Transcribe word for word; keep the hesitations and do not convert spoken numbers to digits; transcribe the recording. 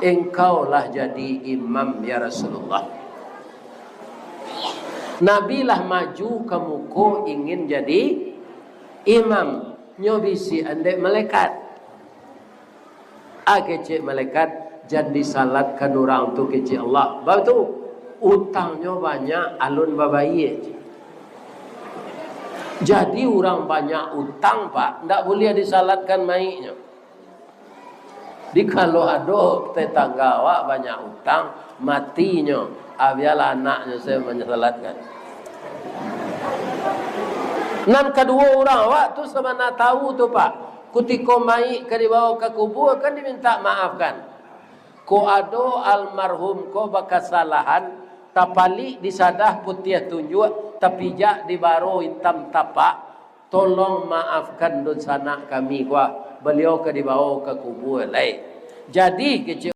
"Engkau lah jadi imam, ya Rasulullah." Nabi lah maju ka muko ingin jadi imam. Nyo bisiakan dek malaikat. "Ah," kecek malaikat, "jan disalatkan urang tu," kecek Allah. Baitu, utangnyo banyak, alun babayia. Jadi urang banyak utang, Pak, ndak buliah disalatkan mayiknyo. Di kalau ado tetangga awak banyak utang, matinyo, ah, bialah anaknyo sajo manyalatkan. Nan kaduo, urang awak tu sabana tahu tu, Pak. Kutiko mayik ka dibawa ka kubua, kan diminta maafkan. Kok ado almarhum ko bakasalahan, tapalik disadah putiah tunjuak, tapijak di baro itam tapak, tolong maafkan dunsanak kami, kuah. Baliau ka dibawa ka kubua lai. Jadi, kecek